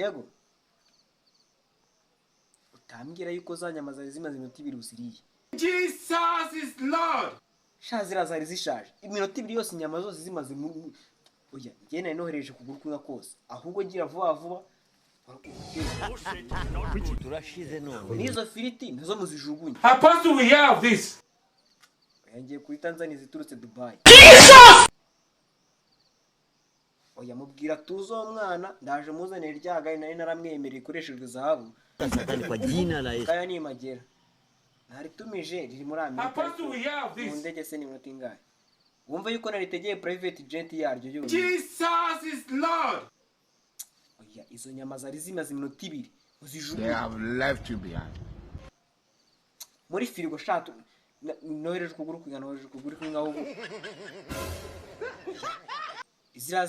Yego, utambwira yuko za nyama zari zimaze iminota 2 uziriye. Jesus is Lord. Sha, ziriya zari zishaje. Iminota 2 yose inyama zose zimaze mu. Oya, njye nari nohereje ukuguru kumwe kose. Ahubwo gira vuba vuba. Turashize none. N'izo firiti nazo muzijugunye. Apostle, we hear of this. Oya, ngiye guhita nzana iziturutse Dubai. Oya, mubwira tuze uwo mwana, ndaje muzanire rya gari nari naramwemereye ikoreshejwe zahabu. Satani kwa jina la Yesu. Kaya nimagera naritumije riri muri Amerika. Apostle, we hear of Mu this. ndege se ni iminota ingahe? Wumva yuko naritegeye private jet yaryo yonyine. Jesus is Lord. Oya, izo nyama zari zimaze iminota 2 They uzijugunye have left you behind. Muri firigo shatu nohereje ukuguru kw'inka, nohereje ukuguru kw'inka. Ahubwo ziriya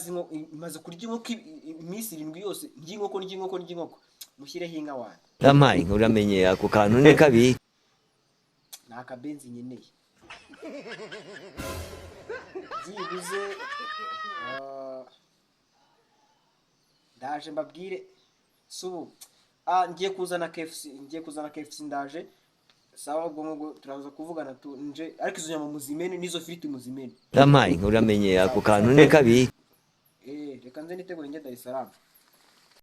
imaze kurya inkoko iminsi 7 yose. Ndya inkoko, ndya inkoko, ndya inkoko. Mushyireho inka wanjye. Yampaye, uramenye ako kantu ni kabi. Ni akabenzi nkeneye byibuze. Ndaje mbabwire. Si ubu ngiye kuzana KFC, ngiye kuzana KFC, ndaje. Sawa, ubwo ngubwo turaza kuvugana tu nje, ariko izo nyama muzimene n'izo firiti muzimene. Yampaye, uramenye ako kantu ni kabi. Reka nze nitegure njye Dar es Salaam.